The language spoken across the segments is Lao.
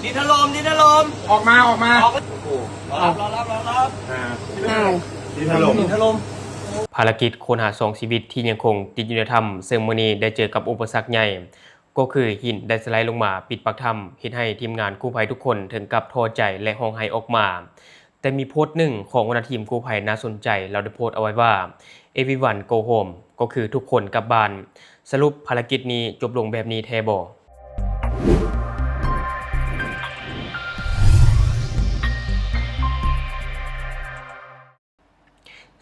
ดินถล่ม ดินถล่ม ออกมา ออกมา ออก โอ้โห รอรับ รอรับ รอรับ อ่า อ้าว ดินถล่ม ดินถล่ม ภารกิจค้นหาສองຊີວິດທີ່ຍັງຄົງຕິດຢູ່ໃນຖ້ຳ ເຊິ່ງມື້ນີ້ໄດ້ເຈີກັບອຸປະສັກໃຫຍ່ ກໍຄືຫີນໄດ້ສະໄລລົງມາປິດປາກຖ້ຳ ເຮັດໃຫ້ທີມງານກູ້ໄພທຸກຄົນເຖິງກັບທໍ້ໃຈ ແລະ ຮ້ອງໄຫ້ອອກມາ. ແຕ່ມີໂພສໜຶ່ງຂອງຫົວໜ້າທີມກູ້ໄພໜ້າສົນໃຈ, ລາວໄດ້ໂພສເອົາໄວ້ວ່າ Everyone go home ກໍຄືທຸກຄົນກັບບ້ານ. ສະຫຼຸບພາລະກິດນີ້ຈົບລົງແບບນີ້ແທ້ບໍ່?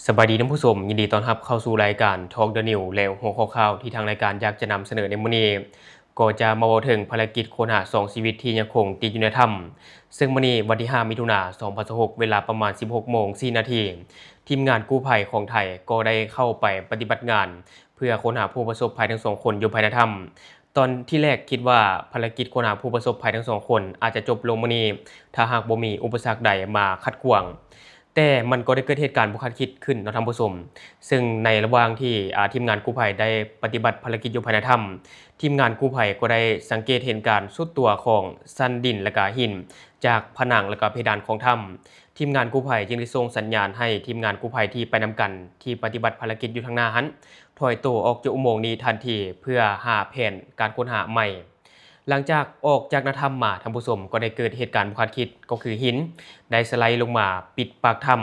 ສະບາຍດີທ່ານຜູ້ຊົມ, ຍິນດີຕ້ອນຮັບເຂົ້າສູ່ລາຍການ Talk the News ແລະ ຫົວຂໍ້ຂ່າວທີ່ທາງລາຍການຢາກຈະນຳສະເໜີໃນມື້ນີ້ ກໍຈະມາເວົ້າເຖິງພາລະກິດຄົ້ນຫາສອງຊີວິດທີ່ຍັງຄົງຕິດຢູ່ໃນຖ້ຳ, ເຊິ່ງມື້ນີ້ວັນທີຫ້າ ມິຖຸນາ ສອງພັນຊາວຫົກ ເວລາປະມານ ສິບຫົກໂມງ ສີ່ນາທີ, ທີມງານກູ້ໄພຂອງໄທກໍໄດ້ເຂົ້າໄປປະຕິບັດງານ ເພື່ອຄົ້ນຫາຜູ້ປະສົບໄພທັງສອງຄົນຢູ່ພາຍໃນຖ້ຳ. ຕອນທີແລກຄິດວ່າພາລະກິດຄົ້ນຫາຜູ້ປະສົບໄພທັງສອງຄົນອາດຈະຈົບລົງມື້ນີ້ ຖ້າຫາກບໍ່ມີອຸປະສັກໃດມາຂັດຂວາງ. ແຕ່ມັນກໍໄດ້ເກີດເຫດການບໍ່ຄາດຄິດຂຶ້ນເນາະທ່ານຜູ້ຊົມ, ເຊິ່ງໃນລະຫວ່າງທີ່ ອາ ທີມງານກູ້ໄພໄດ້ປະຕິບັດພາລະກິດຢູ່ພາຍໃນຖ້ຳ, ທີມງານກູ້ໄພກໍໄດ້ສັງເກດເຫັນການຊຸດຕົວຂອງຊັ້ນດິນ ແລະກະຫີນຈາກຜະໜັງ ແລະກະເພດານຂອງຖ້ຳ. ທີມງານກູ້ໄພຈຶ່ງໄດ້ສົ່ງສັນຍານໃຫ້ທີມງານກູ້ໄພທີ່ໄປນຳກັນ ທີ່ປະຕິບັດພາລະກິດຢູ່ທາງໜ້າຫັ້ນ ຖອຍໂຕອອກຈາກອຸໂມງນີ້ທັນທີ ເພື່ອຫາແຜນການຄົ້ນຫາໃໝ່. ຫຼັງຈາກອອກຈາກໜ້າຖ້ຳມາ, ທ່ານຜູ້ຊົມ, ກໍໄດ້ເກີດເຫດການບໍ່ຄາດຄິດ, ກໍຄືຫີນໄດ້ສະໄລລົງມາປິດປາກຖ້ຳ,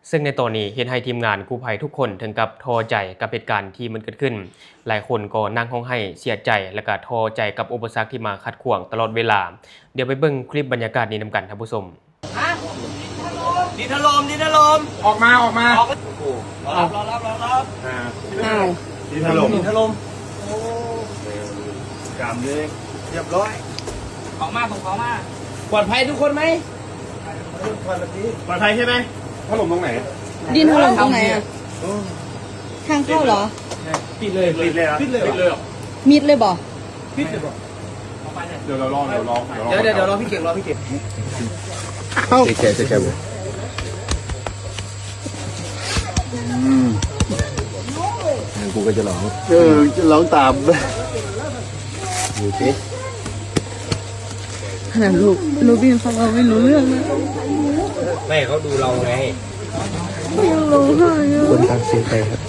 ເຊິ່ງໃນຕອນນີ້ເຮັດໃຫ້ທີມງານກູ້ໄພທຸກຄົນເຖິງກັບທໍ້ໃຈກັບເຫດການທີ່ມັນເກີດຂຶ້ນ. ຫຼາຍຄົນກໍນັ່ງຮ້ອງໄຫ້ເສຍໃຈ ແລະກະທໍ້ໃຈກັບອຸປະສັກທີ່ມາຂັດຂວາງຕະຫຼອດເວລາ. ດຽວໄປເບິ່ງຄລິບບັນຍາກາດນີ້ນຳກັນ, ທ່ານຜູ້ຊົມ. ฮะ ดินถล่ม ดินถล่ม ออกมา ออกมา ออก โอ้โห รอรับ รอรับ รอรับ อ่า อ้าว ดินถล่ม ดินถล่ม โอ้ กามเลย เรียบร้อย ออกมา ผมขอมา ปลอดภัยทุกคนไหม ปลอดภัยใช่ไหม ถล่มตรงไหน ดินถล่มตรงไหนอะ โอ้ ทางเข้าเหรอ ปิดเลย ปิดเลยเหรอ ปิดเลยเหรอ ปิดเลยเหรอ มิดเลยบ่ เดี๋ยวเราลอง เดี๋ยวลอง เดี๋ยวลอง เดี๋ยว เดี๋ยว เดี๋ยวรอพี่เก่ง รอพี่เก่ง เอ้า เจ๊แกะ เจ๊แกะ อืม งั้นกูก็จะร้อง เออ จะร้องตาม ดูสิ ขนาดลูก ลูกพี่ฟังเราไม่รู้เรื่องนะ ไม่ เขาดูเราไง เขายังร้องไห้อะ คนตามเสียใจครับ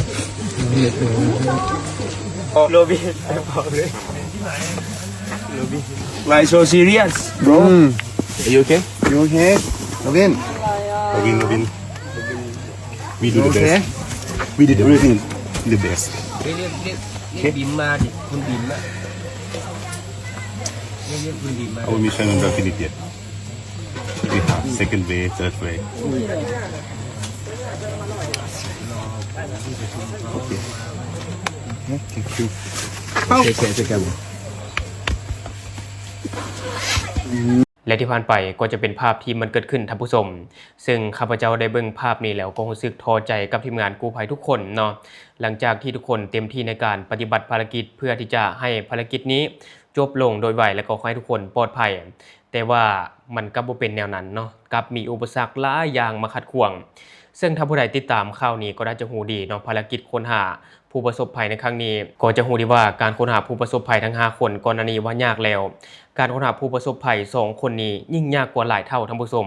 โรบิน ไม่พอเลย โรบิน Why so serious, bro? Mm. Are you okay? You okay? Robin. Robin, Robin. We do the best. We did everything the best. เรียก เรียก เรียกบิมมาดิ คุณบิมอะ เรียก เรียกคุณบิมมา Our mission not finished yet. We have second wave, third wave. Okay. Okay, thank you. โอเค โอเค โอเค ครับผม และที่ผ่านไปก็จะเป็นภาพที่มันเกิดขึ้น ท่านผู้ชม ซึ่งข้าพเจ้าได้เบิ่งภาพนี้แล้วก็รู้สึกท้อใจกับทีมงานกู้ภัยทุกคนเนาะ หลังจากที่ทุกคนเต็มที่ในการปฏิบัติภารกิจเพื่อที่จะให้ภารกิจนี้จบลงโดยไว และก็ขอให้ทุกคนปลอดภัย แต่ว่ามันกลับบ่เป็นแนวนั้นเนาะ กลับมีอุปสรรคหลายอย่างมาขัดขวาง ซึ่งถ้าผู้ใดติดตามข่าวนี้ก็น่าจะรู้ดีเนาะ ภารกิจค้นหาผู้ประสบภัยในครั้งนี้ ก็จะรู้ดีว่าการค้นหาผู้ประสบภัยทั้งห้าคนก่อนหน้านี้ว่ายากแล้ว การค้นหาผู้ประสบภัยสองคนนี้ยิ่งยากกว่าหลายเท่า ท่านผู้ชม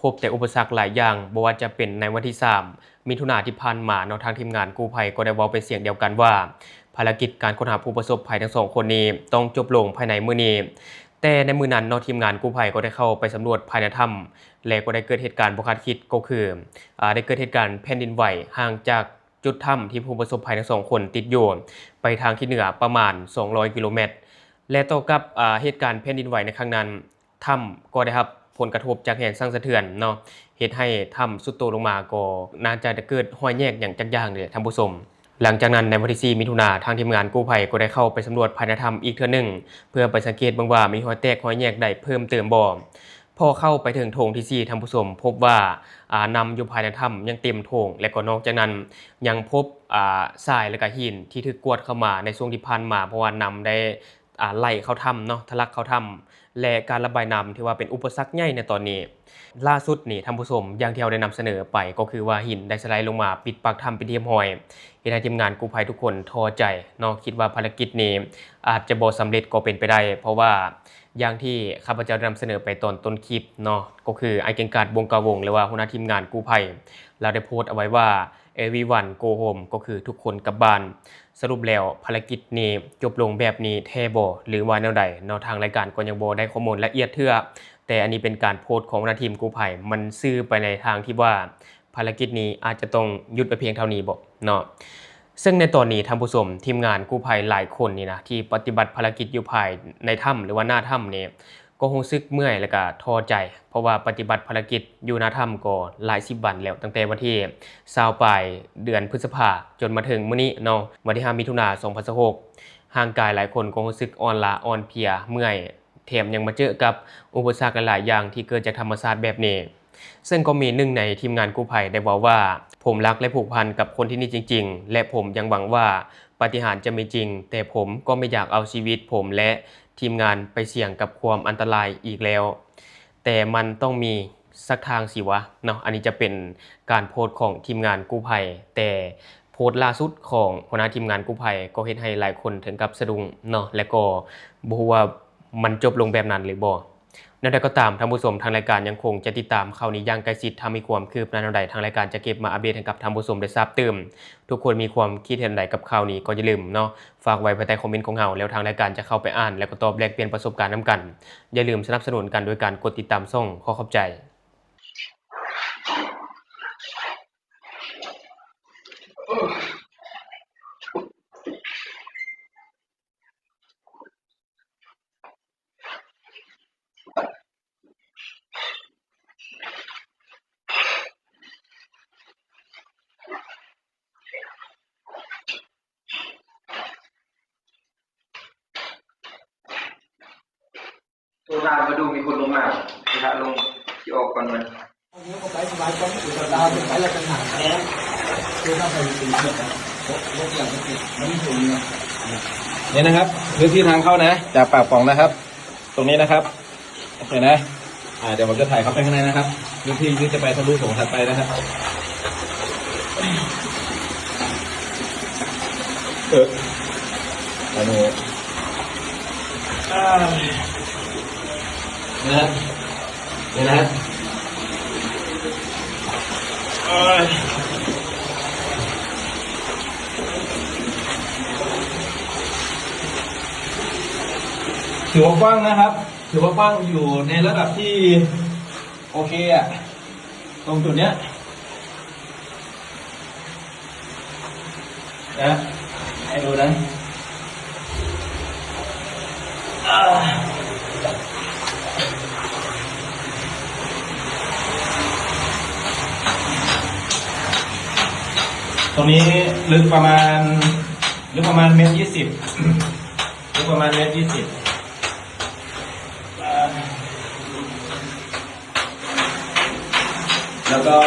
พบแต่อุปสรรคหลายอย่าง บ่ว่าจะเป็นในวันที่สาม มิถุนาที่ผ่านมาเนาะ ทางทีมงานกู้ภัยก็ได้เว้าเป็นเสียงเดียวกันว่า ภารกิจการค้นหาผู้ประสบภัยทั้งสองคนนี้ต้องจบลงภายในมื้อนี้ แต่ในมื้อนั้นเนาะ ทีมงานกู้ภัยก็ได้เข้าไปสำรวจภายในถ้ำ และก็ได้เกิดเหตุการณ์บ่คาดคิด ก็คือ อ่า ได้เกิดเหตุการณ์แผ่นดินไหวห่างจากจุดถ้ำที่ผู้ประสบภัยทั้งสองคนติดอยู่ ไปทางทิศเหนือประมาณสองร้อยกิโลเมตร และต่อกับ อ่า เหตุการณ์แผ่นดินไหวในครั้งนั้น ถ้ำก็ได้รับผลกระทบจากแรงสั่นสะเทือนเนาะ เฮ็ดให้ถ้ำทรุดโทรมลงมา ก็น่าจะเกิดรอยแยกหยังจักอย่างนี่แหละท่านผู้ชม หลังจากนั้นในวันที่สี่มิถุนา ทางทีมงานกู้ภัยก็ได้เข้าไปสำรวจภายในถ้ำอีกเทื่อหนึ่ง เพื่อไปสังเกตเบิ่งว่ามีรอยแตกรอยแยกใดเพิ่มเติมบ่ พอเข้าไปถึงโถงที่สี่ ท่านผู้ชม พบว่า อ่า น้ำอยู่ภายในถ้ำยังเต็มโถง และก็นอกจากนั้นยังพบ อ่า ทรายและก็หินที่ถูกกวาดเข้ามาในช่วงที่ผ่านมา เพราะว่าน้ำได้ ອ່າ ໄຫຼເຂົ້າຖ້ຳເນາະ, ທະລັກເຂົ້າຖ້ຳ ແລະ ການລະບາຍນ້ຳ ຖືວ່າເປັນອຸປະສັກໃຫຍ່ໃນຕອນນີ້. ລ່າສຸດນີ້ທ່ານຜູ້ຊົມ ຢ່າງທີ່ເຮົາໄດ້ນຳສະເໜີໄປ ກໍຄືວ່າຫີນໄດ້ສະໄລລົງມາປິດປາກຖ້ຳເປັນທີ່ຮຽບຮ້ອຍ, ເຮັດໃຫ້ທີມງານກູ້ໄພທຸກຄົນທໍ້ໃຈເນາະ, ຄິດວ່າພາລະກິດນີ້ອາດຈະບໍ່ສຳເລັດກໍເປັນໄປໄດ້, ເພາະວ່າຢ່າງທີ່ຂ້າພະເຈົ້າໄດ້ນຳສະເໜີໄປຕອນຕົ້ນຄລິບເນາະ, ກໍຄືອ້າຍເກັ່ງກາດ ວົງກາວົງ ຫຼືວ່າຫົວໜ້າທີມງານກູ້ໄພ ລາວໄດ້ໂພສເອົາໄວ້ວ່າ Everyone go home ກໍຄືທຸກຄົນກັບບ້ານ. ສະຫຼຸບແລ້ວພາລະກິດນີ້ຈົບລົງແບບນີ້ແທ້ບໍ່ ຫຼືວ່າແນວໃດເນາະ? ທາງລາຍການກໍຍັງບໍ່ໄດ້ຂໍ້ມູນລະອຽດເທື່ອ, ແຕ່ອັນນີ້ເປັນການໂພສຂອງຫົວໜ້າທີມກູ້ໄພ, ມັນສື່ໄປໃນທາງທີ່ວ່າພາລະກິດນີ້ອາດຈະຕ້ອງຢຸດໄວ້ພຽງເທົ່ານີ້ບໍເນາະ? ເຊິ່ງໃນຕອນນີ້ທ່ານຜູ້ຊົມ, ທີມງານກູ້ໄພຫຼາຍຄົນນີ້ນະ ທີ່ປະຕິບັດພາລະກິດຢູ່ພາຍໃນຖ້ຳ ຫຼືວ່າໜ້າຖ້ຳນີ້ ກໍຮູ້ສຶກເມື່ອຍ ແລະ ກະທໍ້ໃຈ, ເພາະວ່າປະຕິບັດພາລະກິດຢູ່ໜ້າຖ້ຳກໍຫຼາຍສິບວັນແລ້ວ, ຕັ້ງແຕ່ວັນທີຊາວປາຍເດືອນພຶດສະພາ ຈົນມາເຖິງມື້ນີ້ເນາະ, ວັນທີຫ້າ ມິຖຸນາ ສອງພັນຊາວຫົກ. ຮ່າງກາຍຫຼາຍຄົນກໍຮູ້ສຶກອ່ອນລ້າອ່ອນເພຍ, ເມື່ອຍ, ແຖມຍັງມາເຈີກັບອຸປະສັກຫຼາຍໆຢ່າງທີ່ເກີດຈາກທຳມະຊາດແບບນີ້. ເຊິ່ງກໍມີໜຶ່ງໃນທີມງານກູ້ໄພໄດ້ເວົ້າວ່າ, ຜົມຮັກ ແລະ ຜູກພັນກັບຄົນທີ່ນີ້ຈິງໆ ແລະ ຜົມຍັງຫວັງວ່າ ປາຕິຫານຈະມີຈິງ, ແຕ່ຜົມກໍໄມ່ຢາກເອົາຊີວິດຜົມ ແລະ ທີມງານໄປສ່ຽງກັບຄວາມອັນຕະລາຍອີກແລ້ວ, ແຕ່ມັນຕ້ອງມີສັກທາງຊິວະເນາະ. ອັນນີ້ຈະເປັນການໂພສຂອງທີມງານກູ້ໄພ, ແຕ່ໂພສລ່າສຸດຂອງຫົວໜ້າທີມງານກູ້ໄພ ກໍເຮັດໃຫ້ຫຼາຍຄົນເຖິງກັບສະດຸ້ງເນາະ ແລະ ກໍບໍ່ຮູ້ວ່າມັນຈົບລົງແບບນັ້ນຫຼືບໍ່. ແນວໃດກໍຕາມທ່ານຜູ້ຊົມ, ທາງລາຍການຍັງຄົງຈະຕິດຕາມຂ່າວນີ້ຢ່າງໃກ້ຊິດ, ຖ້າມີຄວາມຄືບໜ້າແນວໃດ, ທາງລາຍການຈະເກັບມາອັບເດດໃຫ້ກັບທ່ານຜູ້ຊົມໄດ້ຊາບຕື່ມ. ທຸກຄົນມີຄວາມຄິດເຫັນໃດກັບຂ່າວນີ້ກໍຢ່າລືມເນາະ, ຝາກໄວ້ພາຍໃຕ້ຄອມເມັນຂອງເຮົາ, ແລ້ວທາງລາຍການຈະເຂົ້າໄປອ່ານ ແລ້ວກໍຕອບແລກປ່ຽນປະສົບການນຳກັນ. ຢ່າລືມສະໜັບສະໜູນກັນໂດຍການກົດຕິດຕາມຊ່ອງ. ຂໍຂອບໃຈ. ໂທຖາມມາດູມີຄົນລົງມາ ຊິຫາລົງ ຊິອອກກ່ອນມັນ. ນີ້นะครับ ພື້ນທີ່ທາງເຂົ້າนะ จากปากป่องนะครับ ตรงนี้นะครับ โอเคนะ อ่า เดี๋ยวผมจะถ่ายเข้าไปข้างในนะครับ พื้นที่ที่จะไปทะลุโถงถัดไปนะครับ เออ อันนี้ อ่า นี่นะ นี่นะ เอ้ย ถือว่ากว้างนะครับ ถือว่ากว้างอยู่ในระดับที่โอเคอะ ตรงจุดเนี้ยนะ ให้ดูนะ อ่า ตรงนี้ลึกประมาณ ลึกประมาณเมตรยี่สิบ ลึกประมาณเมตรยี่สิบ แล้วก็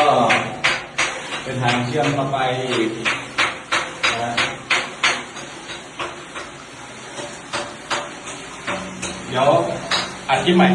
เป็นทางเชื่อมเข้าไปอีกนะฮะ เดี๋ยวอัดคลิปใหม่